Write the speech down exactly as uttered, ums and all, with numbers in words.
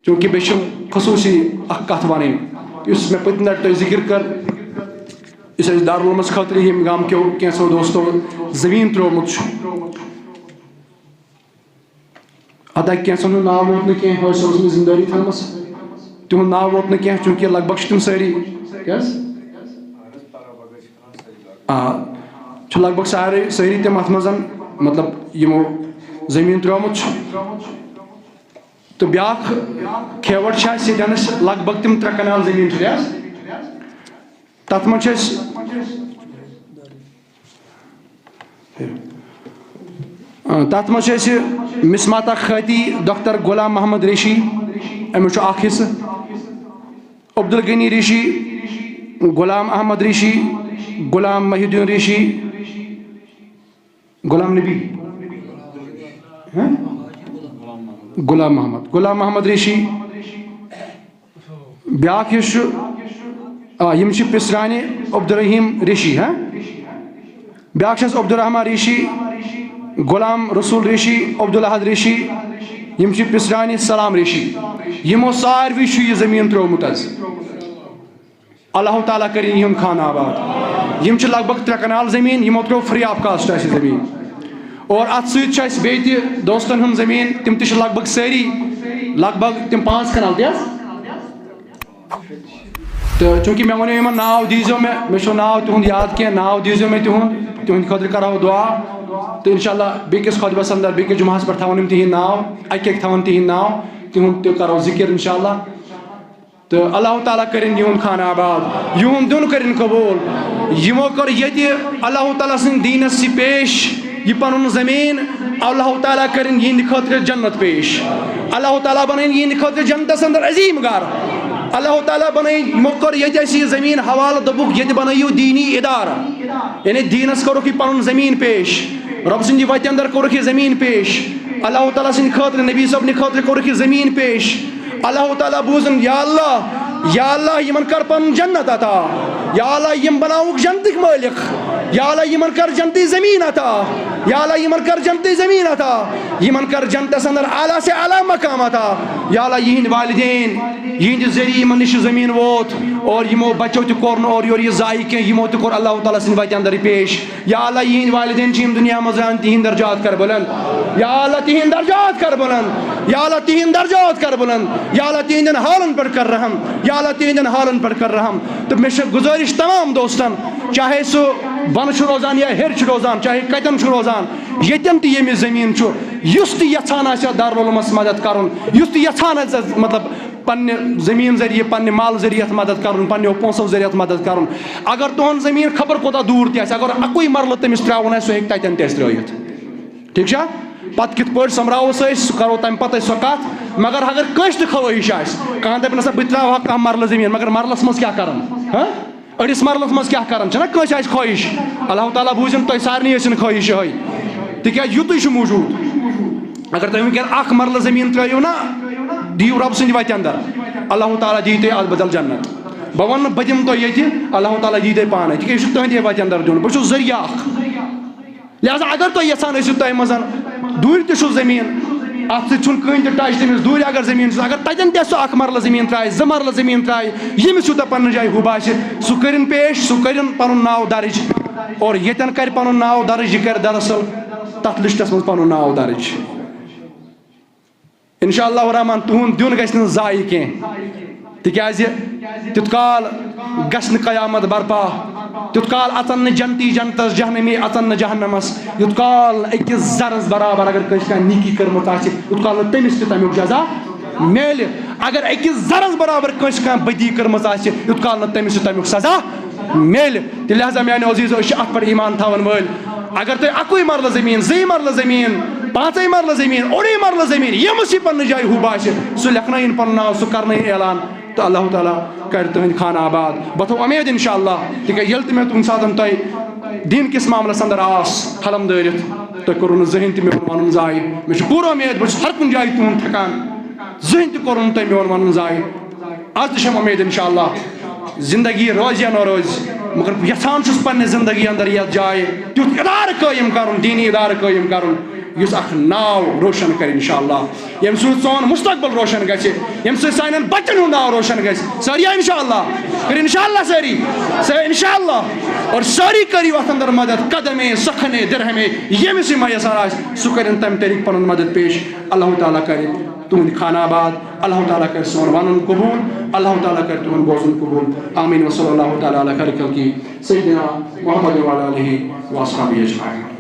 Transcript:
چونکہ بیٚیہِ چھُم خصوٗصی اکھ کتھ ونٕنۍ، یُس مےٚ پٔتمہِ لٹہِ تۄہہِ ذِکِر کٔر، یُس اَسہِ دارالعلومس خٲطرٕ ییٚمہِ گامہٕ کیو کینٛژھو دوستو زٔمیٖن ترٛوومُت چھُ۔ ادا کینٛژھن ہُنٛد ناو ووت نہٕ کینٛہہ، حٲصِل اوس مےٚ ذمہٕ دٲری تھٲومٕژ، تِہُنٛد ناو ووت نہٕ کینٛہہ، چونکہ لگ بگ چھِ تِم سٲری، کیٛاہ حظ؟ آ، چھِ لگ بگ سارے، سٲری تِم اَتھ منٛز، مطلب، یِمو زٔمیٖن ترٛوومُت چھُ۔ تہٕ بیٛاکھ کھیوَٹ چھِ اَسہِ ییٚتٮ۪ن اَسہِ لگ بگ تِم ترٛےٚ کنال زٔمیٖن چھِ، کیٛاہ حظ؟ تَتھ منٛز چھِ اَسہِ، آ، تَتھ منٛز چھِ اَسہِ مِسماتا خٲتی ڈاکٹر غلام محمد ریشی، أمِس چھُ اَکھ حِصہٕ۔ عبدالغنی ریشی، غلام احمد ریشی، غلام محی الدین ریشی، غلام نبی، ہہ؟ غلام محمد، غلام محمد ریشی۔ بیٛاکھ یُس چھُ، آ، یِم چھِ پِسرانہِ عبدالرحیم ریشی، ہہ؟ بیٛاکھ چھِ اَسہِ عبدالرحمان ریشی، غلام رسول ریشی، عبدالاحد ریشی۔ یِم چھِ پِسرانہِ سلام ریشی۔ یِمو ساروٕے چھُ یہِ زٔمیٖن ترٛوومُت حظ۔ اللہ تعالیٰ کٔرِنۍ یِہُنٛد خانہٕ آباد۔ یِم چھِ لگ بگ ترٛےٚ کنال زٔمیٖن، یِمو ترٛوو free of cost اَسہِ زٔمیٖن۔ اور اَتھ سۭتۍ چھُ اَسہِ بیٚیہِ تہِ دوستَن ہُنٛد زٔمیٖن، تِم تہِ چھِ لگ بگ سٲری، لگ بگ تِم پانٛژھ کنال تہِ حظ۔ تہٕ چوٗنٛکہِ مےٚ وَنیو یِمَن ناو دیٖزیو مےٚ، مےٚ چھُ ناو تِہُنٛد یاد کینٛہہ، ناو دیٖزیو مےٚ تِہُنٛد، تِہُنٛدِ خٲطرٕ کَرو دُعا۔ تہٕ اِنشاء اللہ بیٚکِس خۄطبَس اندر، بیٚکِس جُمعَس پٮ۪ٹھ تھاوَن یِم تِہِنٛدۍ ناو، اَکہِ اَکہِ تھاوَن تِہِنٛدۍ ناو، تِہُنٛد تہِ کَرو ذِکِر اِنشاء اللہ۔ تہٕ اللہ تعالیٰ کٔرِنۍ یِہُنٛد خانہٕ آباد، یِہُنٛد دیُن کٔرِنۍ قبوٗل۔ یِمو کٔر ییٚتہِ اللہ تعالیٰ سٕنٛدِ دیٖنَس یہِ پیش، یہِ پَنُن زٔمیٖن، اللہ تعالیٰ کٔرِنۍ یِہِنٛدِ خٲطرٕ جنت پیش۔ اللہ تعالیٰ بَنٲیِن یِہِنٛدِ خٲطرٕ جنتَس اندر عظیٖم گَر۔ اللہ تعالیٰ بَنٲیِن، یِمو کٔر ییٚتہِ اَسہِ یہِ زٔمیٖن حوالہٕ، دوٚپُکھ، ییٚتہِ بَنٲیِو دیٖنی اِدارٕ، یعنی دیٖنَس کوٚرُکھ یہِ پَنُن زٔمیٖن پیش۔ رۄب سٕنٛدِ وَتہِ اندر کوٚرُکھ یہِ زٔمیٖن پیش۔ اللہ تعالیٰ سٕنٛدِ خٲطرٕ، نبی صٲبنہِ خٲطرٕ کوٚرُکھ یہِ زٔمیٖن پیش۔ اللہ تعالیٰ بوٗزُن، یا اللہ، یا اللہ، یِمن کر پنُن جنت عطا۔ یا اللہ، یِم بناوُکھ جنتٕکۍ مٲلِک۔ یا اللہ، یِمن کر جنتی زٔمیٖن عطا۔ یا اللہ، یِمن کر جنتی زٔمیٖن عطا۔ یِمن کر جنتس اندر اعلیٰ سے اعلیٰ مقام عطا۔ یا اللہ، یِہِنٛدۍ والدین، یِہِنٛدِ ذٔریعہٕ یِمن نِش یہِ زٔمیٖن ووت اور یِمو بچو تہِ کوٚر نہٕ اورٕ یورٕ یہِ ضایع کینٛہہ، یِمو تہِ کوٚر اللہ تعالیٰ سٕنٛدِ وَتہِ اندر یہِ پیش۔ یا اللہ، یِہِنٛدۍ والدین چھِ یِم دُنیا منٛز، تِہِنٛدۍ درجات کر بُلند۔ یا اللہ، تِہِنٛدۍ درجات کر بُلند۔ یا اللہ، تِہِنٛدۍ درجات کر بُلند۔ یا اللہ، تِہِنٛدٮ۪ن حالن پٮ۪ٹھ کر رحم۔ یا اللہ، تِہِنٛدٮ۪ن حالن پٮ۪ٹھ کر رحم۔ تہٕ مےٚ چھےٚ گُزٲرِش تمام دوستن، چاہے سُہ بۄنہٕ چھُ روزان یا ہیٚرِ چھُ روزان، چاہے کتٮ۪ن چھُ روزان، ییٚتٮ۪ن تہِ ییٚمِس زٔمیٖن چھُ، یُس تہِ یژھان آسہِ اَتھ دارالعلومس مدد کرُن، یُس تہِ یژھان آسہِ، مطلب، پننہِ زٔمیٖن ذٔریعہٕ، پننہِ مال ذٔریعہٕ یَتھ مدد کرُن، پننیو پونٛسو ذٔریعہٕ یَتھ مدد کرُن۔ اگر تُہُنٛد زٔمیٖن خبر کوٗتاہ دوٗر تہِ آسہِ، اگر اَکُے مرلہٕ تٔمِس ترٛاوُن آسہِ، سُہ ہیٚکہِ تَتٮ۪ن تہِ اَسہِ ترٛٲوِتھ۔ ٹھیٖک چھا؟ پتہٕ کِتھ پٲٹھۍ سۄمبراوو سُہ أسۍ، سُہ کرو تَمہِ پتہٕ أسۍ سۄ کَتھ۔ مگر اگر کٲنٛسہِ تہِ خٲہِش آسہِ، کانٛہہ دَپہِ، "نہ سا، بہٕ تہِ ترٛاوٕ ہا کانٛہہ مرلہٕ زٔمیٖن"، مگر مرلَس منٛز کیٛاہ کرن؟ ہاں؟ أڑِس مرلَس منٛز کیٛاہ کران چھِنہ کٲنٛسہِ آسہِ خٲہِش، اللہ تعالیٰ بوٗزِن تۄہہِ سارنٕے ٲسِن خٲہِش یِہوٚے، تِکیٛازِ یُتُے چھُ موٗجوٗد۔ اگر تُہۍ وٕنکٮ۪ن اَکھ مرلہٕ زٔمیٖن ترٛٲیِو نہ، دِیِو رۄب سٕنٛدِ وَتہِ اندر، اللہ تعالیٰ دِیہِ تۄہہِ اَتھ بدل جنت۔ بہٕ وَنہٕ نہٕ بہٕ دِمہٕ تۄہہِ ییٚتہِ، اللہ تعالیٰ دِیہِ تۄہہِ پانَے، تِکیٛازِ یہِ چھُ تُہٕنٛدے وَتہِ اندر دیُن، بہٕ چھُس ذٔریعہٕ اَکھ۔ لہذا اگر تُہۍ یژھان ٲسِو تۄہہِ منٛز دوٗرِ تہِ چھُ زٔمیٖن، اَتھ سۭتۍ چھُنہٕ کٕہٕنۍ تہِ ٹچ تٔمِس، دوٗرِ اگر زٔمیٖن چھُ، اگر تَتٮ۪ن تہِ سُہ اَکھ مرلہٕ زٔمیٖن ترٛایہِ، زٕ مرلہٕ زٔمیٖن ترٛایہِ، ییٚمِس یوٗتاہ پنٛنہِ جایہِ حُب آسہِ، سُہ کٔرِن پیش، سُہ کٔرِن پَنُن ناو درٕج، اور ییٚتٮ۪ن کَرِ پَنُن ناو درٕج، یہِ کَرِ دراصل تَتھ لِسٹَس منٛز پَنُن ناو درٕج۔ انشاءاللہ الرحمن تُہُنٛد دیُن گژھِ نہٕ ضایع کینٛہہ، تِکیٛازِ تیُتھ کال گژھِ نہٕ قیامت برپا، تیُتھ کال اَژَن نہٕ جنتی جنتَس، جہنمی اَژَن نہٕ جہنمَس، یُتھ کال نہٕ أکِس ذرَس برابر اگر کٲنٛسہِ کانٛہہ نیکی کٔرمٕژ آسہِ، یُتھ کال نہٕ تٔمِس تہِ تَمیُک جزا میلہِ۔ اگر أکِس ذرَس برابر کٲنٛسہِ کانٛہہ بدی کٔرمٕژ آسہِ، یُتھ کال نہٕ تٔمِس تہِ تَمیُک سزا میلہِ۔ تہٕ لہذا میانیو عزیزو، أسۍ چھِ اتھ پٮ۪ٹھ ایمان تھاون وٲلۍ۔ اگر تۄہہِ اکُے مرلہٕ زٔمیٖن، زٕے مرلہٕ زٔمیٖن، پانٛژے مرلہٕ زٔمیٖن، اوٚڑُے مرلہٕ زٔمیٖن، ییٚمِس یہِ پننہِ جایہِ حُب آسہِ، سُہ لیکھنٲیِن پنُن ناو، سُہ کرنٲیِن اعلان، تہٕ اللہ تعالیٰ کرِ تُہنٛدِ خانہٕ آباد۔ بہٕ تھاوٕ اُمید انشاءاللہ، تِکیٛازِ ییٚلہِ تہِ مےٚ کُنہِ ساتن تۄہہِ دیٖن کِس معاملس اندر آس حلم دٲرِتھ، تۄہہِ کوٚروٕ نہٕ زٕہٕنۍ تہِ میون ونُن ضایع۔ مےٚ چھُ پوٗرٕ اُمید، بہٕ چھُس ہر کُنہِ جایہِ تُہُنٛد ٹھکان، زٕہٕنۍ تہِ کوٚروٕ نہٕ تۄہہِ میون ونُن ضایع۔ از تہِ چھم اُمید انشاءاللہ زندگی روزِ یا نہ روزِ، مگر بہٕ یژھان چھُس پننہِ زندگی اندر یتھ جایہِ تیُتھ ادارٕ قٲیِم کرُن، دیٖنی ادارٕ قٲیِم کرُن، یُس اکھ ناو روشن کرِ انشاءاللہ، ییٚمہِ سۭتۍ سون مستقبل روشن گژھِ، ییٚمہِ سۭتۍ سانٮ۪ن بچن ہُنٛد ناو روشن گژھِ۔ سٲری آ انشاءاللہ؟ کٔرِو انشاءاللہ سٲری۔ سٲری انشاءاللہ۔ اور سٲری کٔرِو اتھ اندر مدد، قدمے، سخنے، درہمے، ییٚمِس یہِ میسر آسہِ، سُہ کٔرِن تمہِ طریقہٕ پنُن مدد پیش۔ اللہ تعالیٰ کرِ تُہُنٛد خانہ آباد، اللہ تعالیٰ کرِ سون ونُن قبول، اللہ تعالیٰ کرِ تُہُنٛد بوزُن قبول۔ آمین۔ وصلی اللہ تعالیٰ علی خیر خلقہ سیدنا محمد وعلی آلہ واصحابہ اجمعین۔